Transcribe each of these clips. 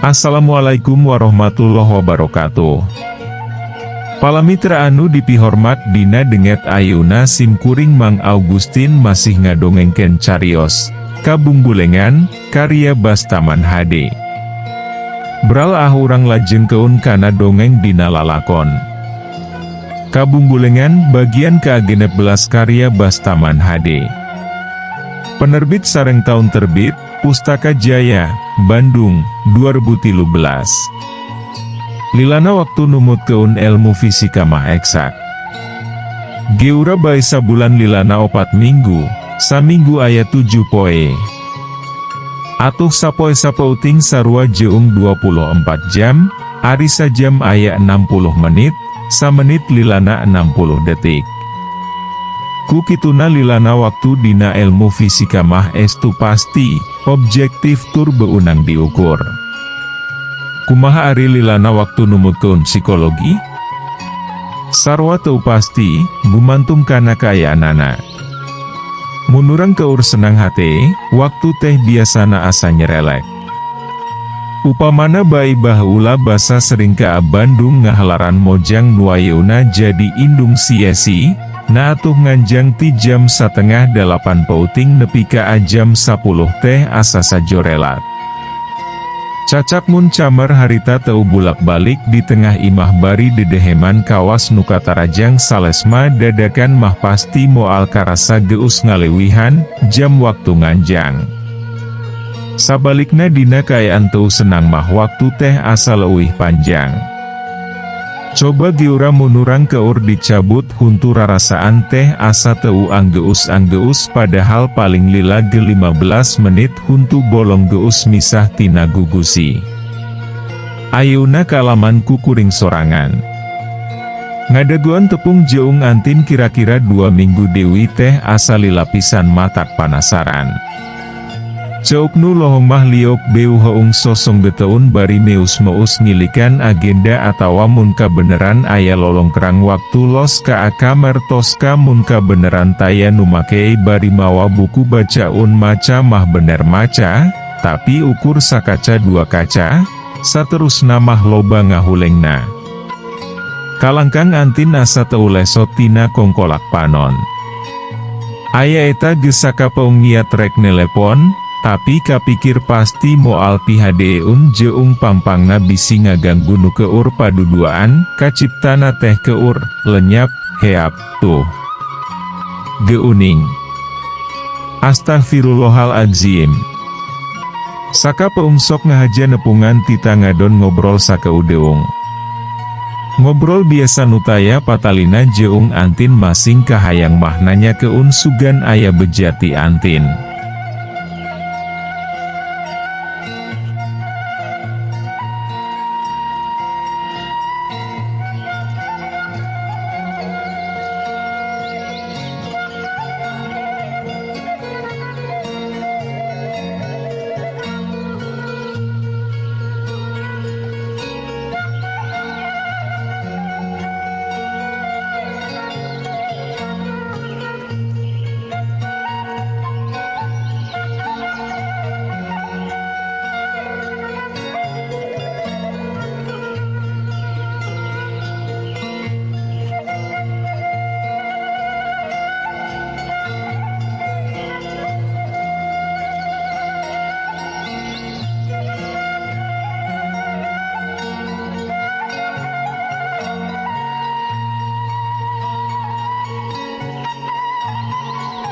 Assalamualaikum warahmatullahi wabarakatuh. Palamitra anu dipihormat, dina dinten ayeuna sim kuring Mang Augustin masih ngadongengkeun carios Kabungbulengan karya Bastaman HD. Bral ah, urang lajengkeun kana dongeng dina lalakon Kabungbulengan bagian ke-16 karya Bastaman HD. Penerbit sareng tahun terbit Pustaka Jaya, Bandung, 2013. Lilana waktu numutkeun ilmu fisika mah eksak. Geura bae sabulan lilana 4 minggu, saminggu aya 7 poe. Atuh sapoe sapeuting sarua jeung 24 jam, ari sajam aya 60 menit, samenit lilana 60 detik. Ku kituna lilana waktu dina ilmu fisika mah estu pasti, objektif tur beunang diukur. Kumaha ari lilana waktu numutkeun psikologi? Sarua teu pasti, gumantung kana kaayaanana. Mun urang keur senang hate, waktu teh biasana asa nyerelek. Upamana bae baheula basa sering ka Bandung ngahelaran mojang nu ayeuna jadi indung si Yesi, nah atuh nganjang ti jam 7.30 peuting nepi ka jam 10 teh asa sajorelat. Cacak mun camar harita teu bulak-balik di tengah imah bari dedeheman kawas nu katarajang salesma dadakan mah pasti moal karasa geus ngalewihan jam waktu nganjang. Sabalikna dina kaayaan teu senang mah waktu teh asa leuwih panjang. Coba geura mun urang keur dicabut huntu, rarasaan teh asa teu anggeus-anggeus, padahal paling lila ge 15 menit huntu bolong geus misah tina gugusi. Ayeuna kaalaman ku kuring sorangan. Ngadagoan tepung jeung Antin kira-kira 2 minggu deui teh asa lila pisan, matak panasaran. Ceuk nu lohong mah liok beu heung sosonggeteun bari meus-meus ngilikan agenda atawa mun kabeneran aya lolongkrang waktu los ka kamar toska, mun kabeneran taya nu make bari mawa buku bacaun, maca mah bener maca, tapi ukur sakaca dua kaca, saterusna mah loba ngahulengna. Kalangkang Antin asa teu lesot tina kongkolak panon. Aya eta geus sakapeung niat rek nelepon, tapi kapikir pasti moal pihadeeun jeung pangpangna bisi ngaganggu nu keur paduduaan, kaciptana teh keur lenyap, heap, tuh. Geuning. Astagfirullahaladzim. Sakapeung sok ngahaja nepungan tita ngadon ngobrol sakeudeung. Ngobrol biasa nu taya patalina jeung Antin masing kahayang mah nanyakeun sugan aya beja ti Antin.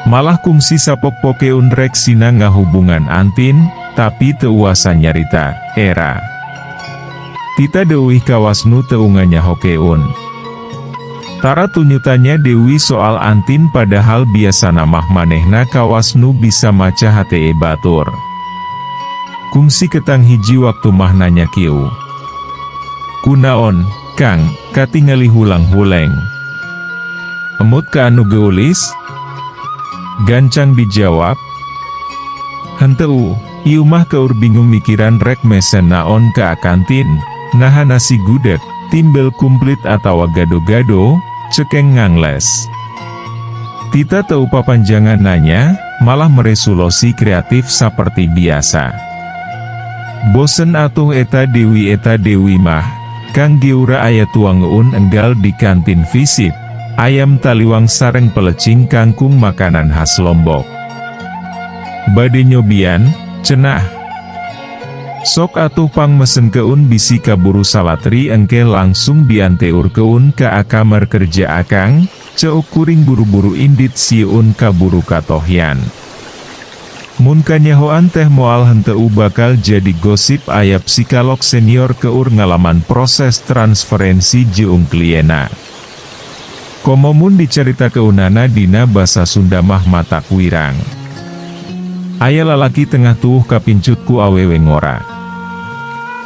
Malah kungsi sapok-pokeun rek sina ngahubungan Antin, tapi teu uasa nyarita, era. Tita Dewi kawas nu teu nganyahokeun. Tara tunyutanya Dewi soal Antin, padahal biasana mah manehna kawas nu bisa maca hate batur. Kungsi ketang hiji waktu mah nanya kieu. "Kunaon, Kang, katingali hulang-huleng? Emut ka anu geulis?" Gancang dijawab. "Henteu, ieu mah keur bingung mikiran rek mesen naon ka kantin, naha nasi gudeg, timbel kumplit atawa gado-gado," cekeng ngangles. Tita teu papanjangan nanya, malah mere solusi kreatif seperti biasa. Bosen atuh eta Dewi mah, Kang Geura aya tuangeun enggal di kantin visip, ayam taliwang sareng pelecing kangkung makanan khas Lombok. Bade nyobian, cenah. Sok atuh pang mesenkeun bisi kaburu salatri engke langsung dianteurkeun ka kamar kerja akang, ceuk kuring buru-buru indit sieun kaburu katohyan. Mun kanyahoan teh moal henteu bakal jadi gosip aya psikolog senior keur ngalaman proses transferensi jeung kliena. Komo mun dicaritakeunana dina basa Sunda mah matak wirang. Aya lalaki tengah tuuh kapincut ku awewe ngora.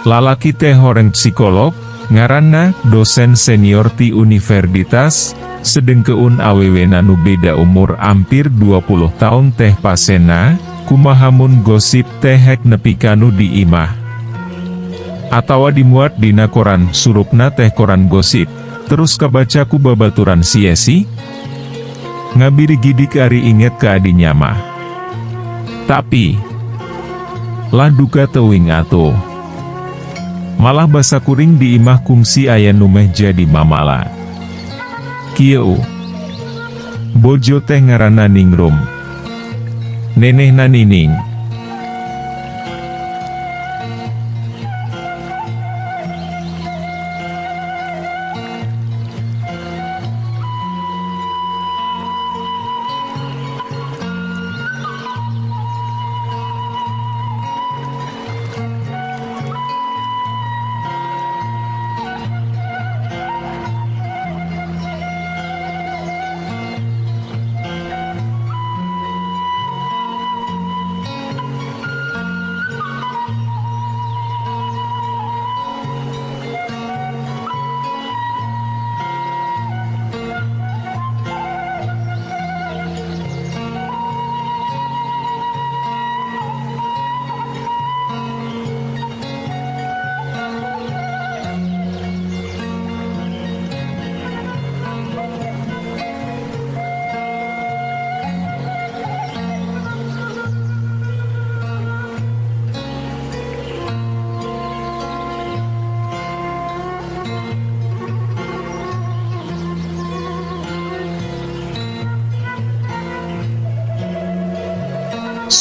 Lalaki teh horeng psikolog, ngaranna dosen senior ti universitas, sedengkeun awewena nu beda umur hampir 20 tahun teh pasena, kumaha mun gosip teh hek nepi kanu di imah. Atawa dimuat dina koran surupna teh koran gosip, terus kabaca ku babaturan si Esi? Ngabirigidik ari inget ka adinya mah. Tapi, lah duka teuing atuh. Malah basa kuring di imah kungsi aya nu meh jadi mamala. Kieu. Bojo teh ngaranna Ningrum. Nenehna Nining.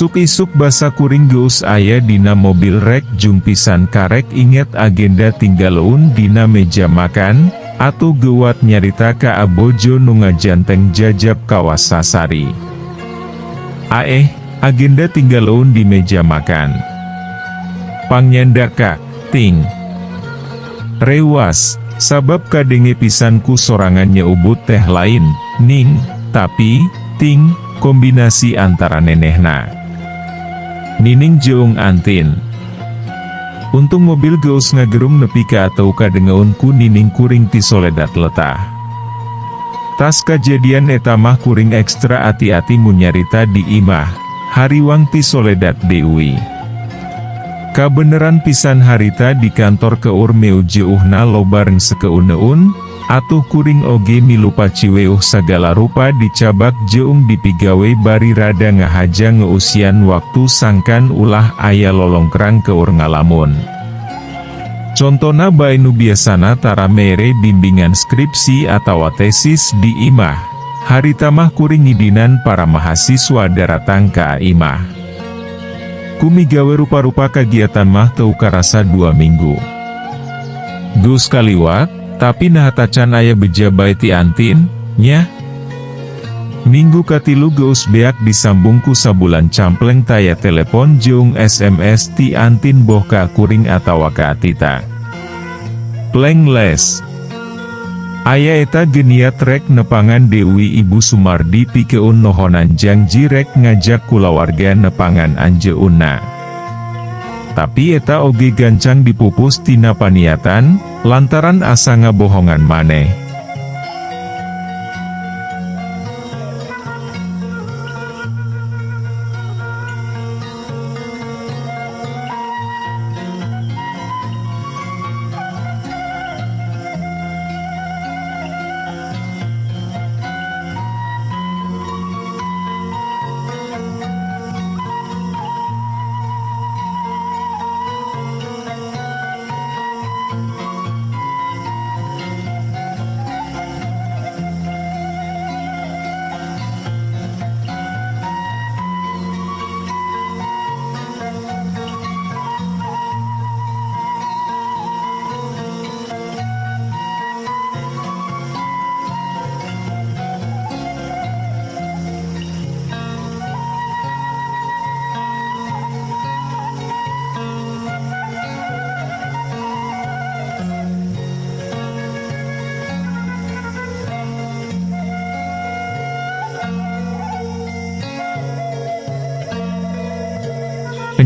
Isuk-isuk basa kuring geus aya dina mobil rek jumpisan karek inget agenda tinggaleun dina meja makan, atuh geuwat nyarita ka abojo nu ngajanteng jajab kawas sasari. Aeh, agenda tinggaleun di meja makan. Pangnyandak ka, ting. Rewas, sabab kadenge pisan ku sorangan nyeubut teh lain, ning, tapi, ting, kombinasi antara nenehna. Nining jeung Antin. Untung mobil geus ngagerung nepi ka atau kadengeun ku Nining kuring ti soledat letah. Tas kajadian eta mah kuring ekstra ati-ati mun nyarita di imah, hariwang ti soledat deui. Kabeneran pisan harita di kantor keur meu jeuhna loba rengsekeuneun, atuh kuring oge milu paciweuh sagala rupa dicabak jeung dipigawe bari rada ngahaja ngeusian waktu sangkan ulah aya lolongkrang keur ngalamun. Contona bae nu biasana tara mere bimbingan skripsi atawa tesis di imah, harita mah kuring ngidinan para mahasiswa daratang ka imah. Kumigawe rupa-rupa kagiatan mah teu karasa 2 minggu. Geus kaliwat, tapi naha tacan aya beja bae ti Antin, nya? Minggu katilu geus beak disambung ku sabulan campleng taya telepon jeung SMS ti Antin boh ka kuring atawa ka Atita. Pleng les. Aya eta geniat rek nepangan Dewi Ibu Sumardi pikeun nohonan jangji rek ngajak kulawarga nepangan anjeunna. Tapi eta oge gancang dipupus tina paniatan, lantaran asa ngabohongan maneh.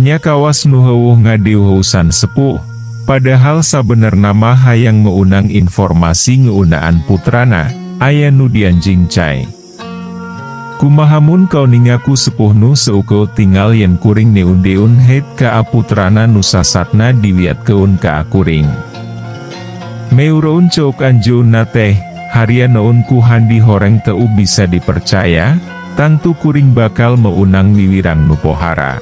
Enya kawas nu heueuh ngadiuheusan sepuh, padahal sabenerna mah hayang meunang informasi ngeunaan putrana, aya nu dianjing cai. Kumaha mun kauninga ku sepuh nu seukeut tingal yen kuring neun-deun head ka putrana nu sasatna diwiatkeun ka kuring. Meureun ceuk anjeunna teh, haria neun ku handi horeng teu bisa dipercaya, tangtu kuring bakal meunang wiwirang nu pohara.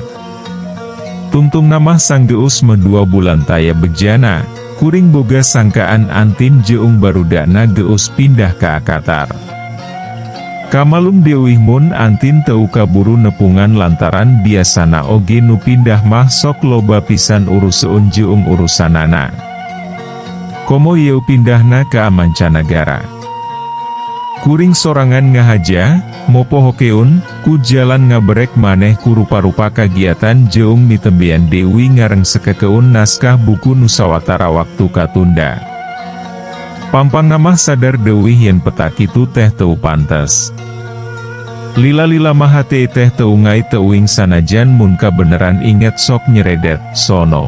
Tungtungna mah sanggeus meh 2 bulan taya bejana, kuring boga sangkaan Antin jeung barudakna geus pindah ka Qatar. Kamalum deuih mun Antin teu kaburu nepungan lantaran biasana oge nu pindah mah sok loba pisan uruseun jeung urusanana. Komo yeu pindahna ka mancanagara. Kuring sorangan ngahaja, mopohokeun, ku jalan ngaberek maneh ku rupa-rupa kagiatan jeung mitembean Dewi ngareng sekekeun naskah buku nusawatara waktu katunda. Pampang mah sadar Dewi yen peta kitu teh teu pantes. Lila-lila mah hate teh teungai teuing sanajan mun kabeneran inget sok nyeredet, sono.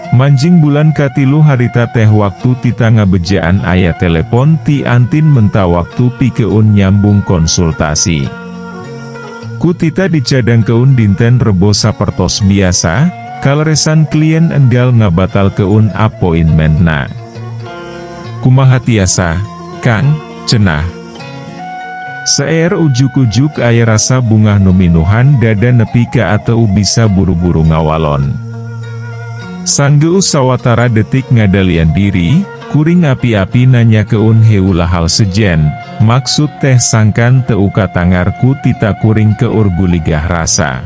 Manjing bulan katilu harita teh waktu tita ngabejaan aya telepon ti Antin menta waktu pikeun nyambung konsultasi. Ku tita dicadangkeun dinten Rebo sapertos biasa, kaleresan klien enggal ngabatalkeun appointmentna. Kumaha tiasa, Kang, cenah. Seer ujuk-ujuk aya rasa bungah numinuhan dada nepi ka ateu bisa buru-buru ngawalon. Sanggeus sawatara detik ngadalian diri, kuring api-api nanyakeun heula hal sejen, maksud teh sangkan teu katangar ku tita kuring keur guligah rasa.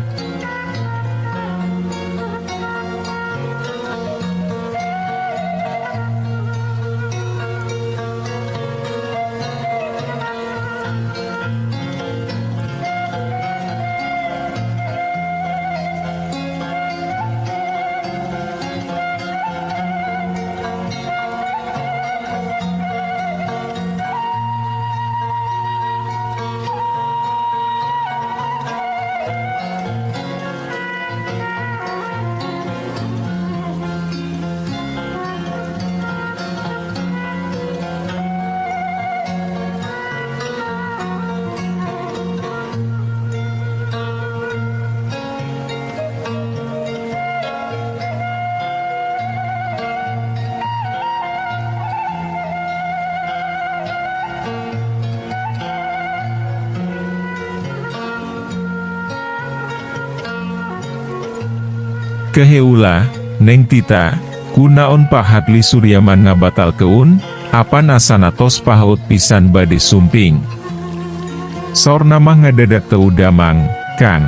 Keheula, Neng Tita, kunaon Pak Hadli Suryaman ngabatalkeun, apa nasana tos pahaut pisan bade sumping. Saurna mah ngadadak teu damang, Kang.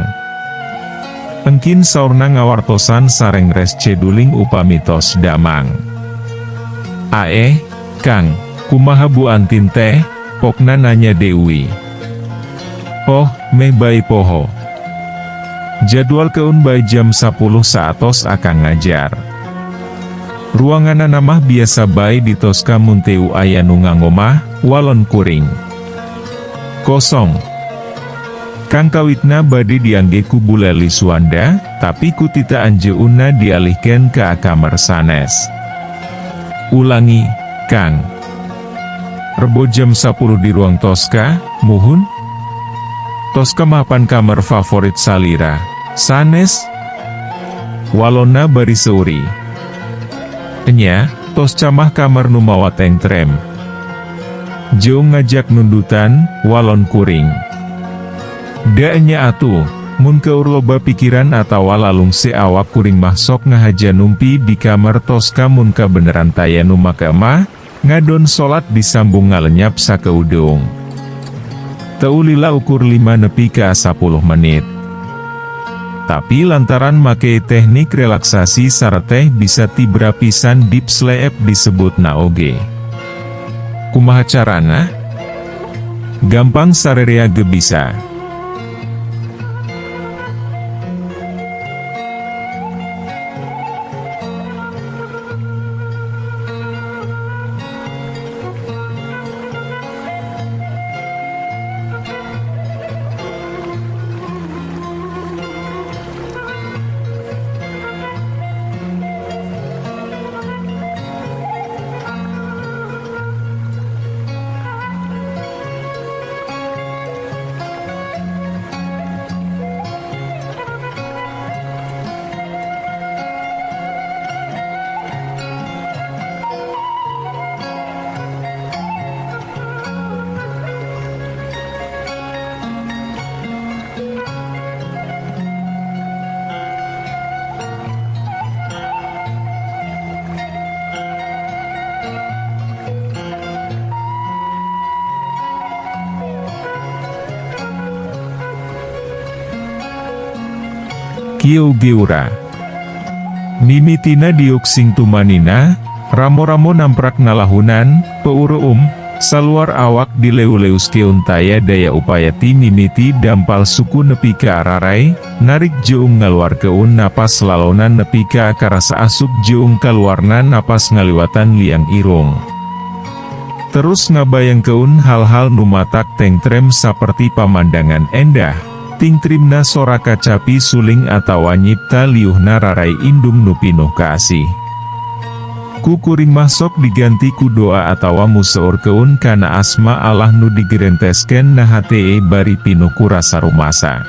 Engkin saurna ngawartosan sareng rescheduling upami tos damang. Aeh, Kang, kumaha Bu Antin teh, pokna nanya Dewi. Oh, meh bae poho. Jadwal keun bae jam 10 saatos akan ngajar. Ruanganana mah biasa bae ditoska mun teu aya nu ngangomah, walon kuring. Kosong. Kang kawitna bade diangge ku Bu Leli Suwanda, tapi ku tita anjeunna dialihkeun ka kamar sanes. Ulangi, Kang. Rebo jam 10 di ruang Toska, muhun? Toska mapan kamar favorit salira, sanes? Walona bari seuri. Enya, tos camah kamar nu mawa tentrem. Jeung ngajak nundutan, walon kuring. Da enya atuh, mun keur loba pikiran atawa lalungse awak kuring mah sok ngahaja numpi di kamar Toska mun kabeneran taya nu make mah, ngadon salat disambung ngalenyap sakeudeung. Teu lila ukur 5 nepi ka 10 menit. Tapi lantaran make teknik relaksasi sareteh bisa tibra pisan deep sleep disebut naoge. Kumaha carana? Gampang sarerea ge bisa. Kieu geura. Mimitina diuk sing tumaninah, ramo-ramo namprak nalahunan, peureum, saluar awak dileu-leuskeun taya daya upaya ti mimiti dampal suku nepi ka ararai, narik jeung ngaluarkeun napas lalonan nepi ka karasa asup jeung kaluarna napas ngaliwatan liang irung. Terus ngabayangkeun hal-hal nu matak tengtrem saperti pamandangan endah, tingtrimna sora kacapi suling atawa nyipta liuhna rarai indung nu pinuh kaasih. Ku kuring mah sok diganti ku doa atawa museurkeun kana asma Allah nu digerenteskeun na hate bari pinuh ku rasa rumasa.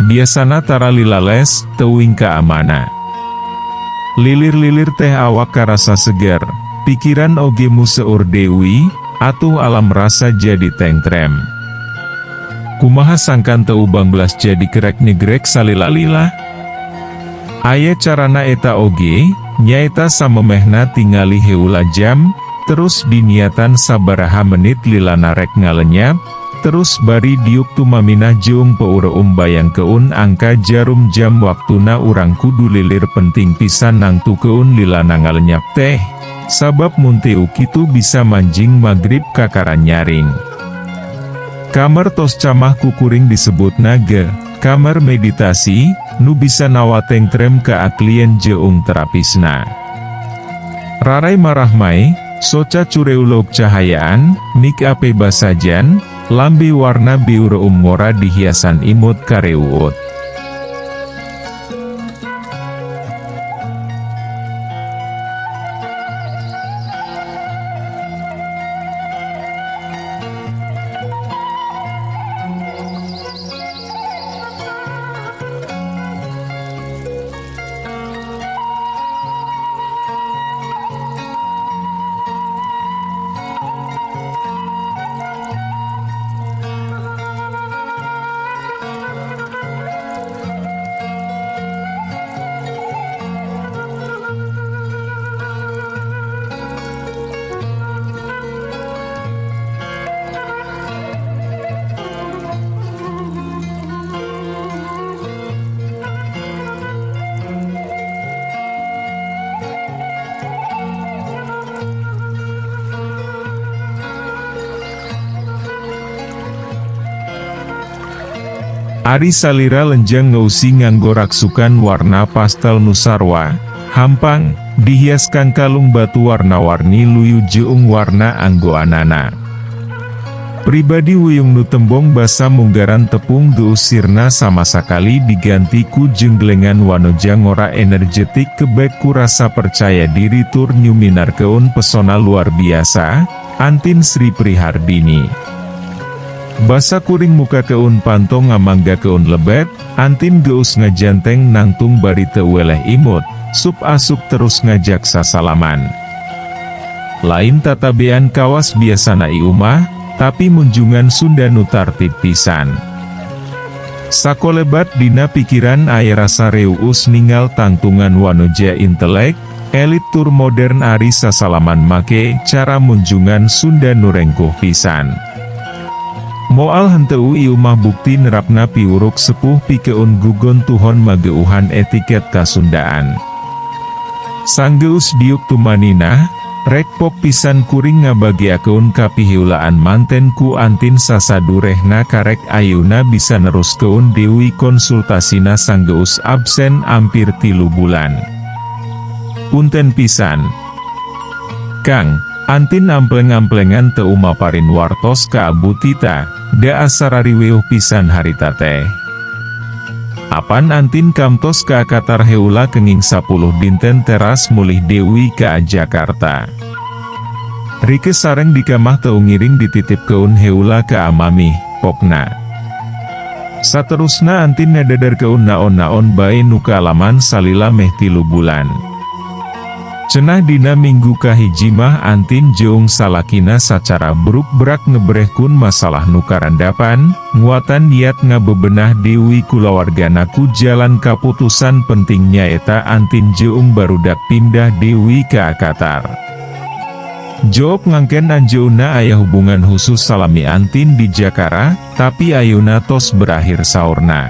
Biasana tara lila les, teuing kaamana. Lilir-lilir teh awak karasa seger, pikiran oge museur deui, atuh alam rasa jadi tengtrem. Kumaha sangkan teu bangbelas jadi kerek nyegrek salila-lila? Aya carana eta oge, nyaeta samemehna tingali heula jam, terus diniatan sabaraha menit lilana rek ngalenyap, terus bari diuk tumaminah jeung peureum bayangkeun angka jarum jam waktuna urang kudu lilir. Penting pisan nangtukeun lilana ngalenyap teh, sabab mun teu kitu bisa manjing magrib kakara nyaring. Kamar tos camah ku kuring disebutna ge, kamar meditasi, nu bisa nawa tengtrem keahlian jeung terapisna. Rarai marahmai, soca cureulog cahayaan, make up basajan, lambe warna biureum ngora dihiasan imut kareuut. Ari salira lenjang ngeusi nganggo raksukan warna pastel nu sarwa, hampang, dihiaskan kalung batu warna-warni luyu jeung warna anggoanana. Pribadi wuyung nu tembong basa munggaran tepung geus sirna sama sakali diganti ku jengglengan wanoja ngora energetik kebek ku rasa percaya diri tur nyuminarkeun pesona luar biasa, Antin Sri Prihardini. Basa kuring mukakeun panto ngamanggakeun lebet, Antin geus ngajanteng nangtung bari teu weleh imut, sup asup terus ngajak sasalaman. Lain tatabean kawas biasana iumah, tapi munjungan Sunda nu tartib pisan. Sakolebat dina pikiran aya rasa reuus ningal tangtungan wanoja intelek, elit tur modern ari sasalaman make cara munjungan Sunda nu rengkuh pisan. Moal henteu ieu mah bukti nerapna piwuruk sepuh pikeun gugon tuhon mageuhan etiket kasundaan. Sanggeus diuk tumaninah, rekpok pisan kuring ngabagiakeun kapiheulaan manten ku Antin sasadurehna karek ayeuna bisa neruskeun deui konsultasina sanggeus absen ampir 3 bulan. Punten pisan, Kang, Antin ampleng-amplengan teu maparin wartos ka Abu Tita, da asa rariweuh pisan harita teh. Apan Antin kamtos ka Qatar heula kenging 10 dinten teras mulih deui ka Jakarta. Rike sareng Dika mah teu ngiring dititipkeun heula ka amamih, pokna. Saterusna Antin ngadadarkeun naon-naon bae nu kaalaman salila meh 3 bulan. Cenah dina minggu kahiji mah Antin jeung salakina sacara bruk-brak ngebrehkun masalah nu karandapan, nguatan niat ngabebenah deui kulawargana ku jalan kaputusan penting nyaeta Antin jeung barudak pindah deui ka Qatar. Job ngangken anjeunna aya hubungan khusus salami Antin di Jakarta, tapi ayeuna tos berakhir saurna.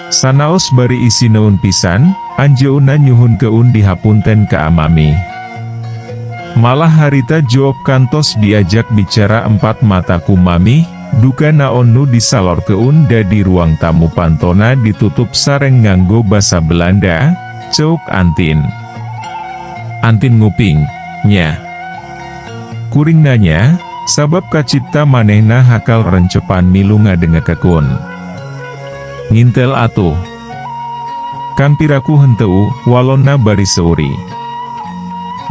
Sanaos bari isineun pisan, anjeunna nyuhunkeun dihapunten ka Amamih. Malah harita Joop kantos diajak bicara empat mata ku Mamih, duka naon nu disalorkeun da di ruang tamu pantona ditutup sareng nganggo basa Belanda, ceuk Antin. Antin nguping, nya. Kuring nanya, sabab kacipta manehna hakal rencepan milu ngadengekeun. Ngintel atuh. Kang piraku henteu, walonna bari seuri.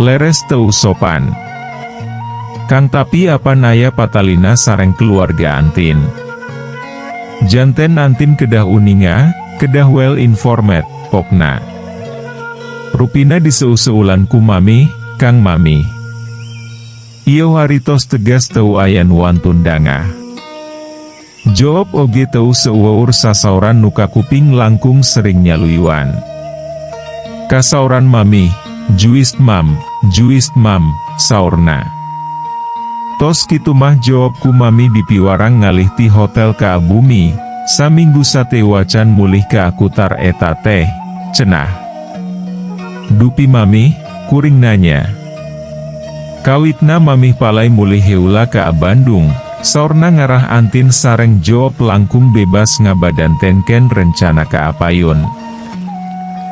Leres teu sopan. Kang tapi apan aya patalina sareng keluarga Antin. Janten Antin kedah uninga, kedah well informed, pokna. Rupina diseu-seulan ku Mamih, Kang Mamih. Ieu haritos tegas teu aya nu wantun dangah. Joop oge teu seueur sasauran nu kakuping langkung sering nyaluyuan. Kasauran Mamih, "Juist mam, juist mam," saurna. Tos kitu mah Joop ku Mami dipiwarang ngalih ti hotel ka bumi, saminggu satewacan mulih ka Akutar eta teh, cenah. Dupi Mamih, kuring nanya. Kawitna Mamih palay mulih heula ka Bandung, saurna ngarah Antin sareng Joop langkung bebas ngabadantenkeun rencana ka apayun.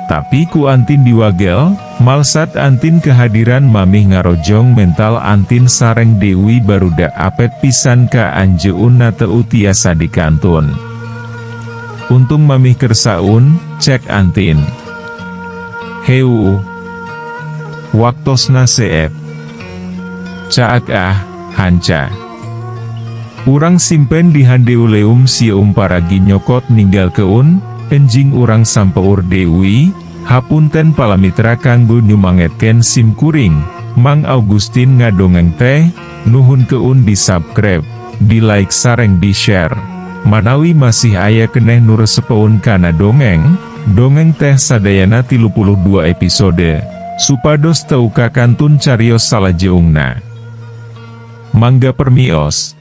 Tapi ku Antin diwagel, malsat Antin kehadiran Mamih ngarojong mental Antin sareng Dewi barudak apet pisan ka anjeunna teu tiasa dikantun. Untung Mamih kersaun, cek Antin. Heu. Waktosna seep. Caag ah, hanca. Urang simpen di handeuleum sieum paragi nyokot ninggalkeun, enjing urang sampeur deui, hapunten palamitra kanggo nyumangetkeun sim kuring, Mang Augustin ngadongeng teh, nuhunkeun di subscribe, di like sareng di share. Manawi masih aya keneh nu resepeun kana dongeng, dongeng teh sadayana 32 episode, supados teu kakantun carios salajeungna. Mangga permios.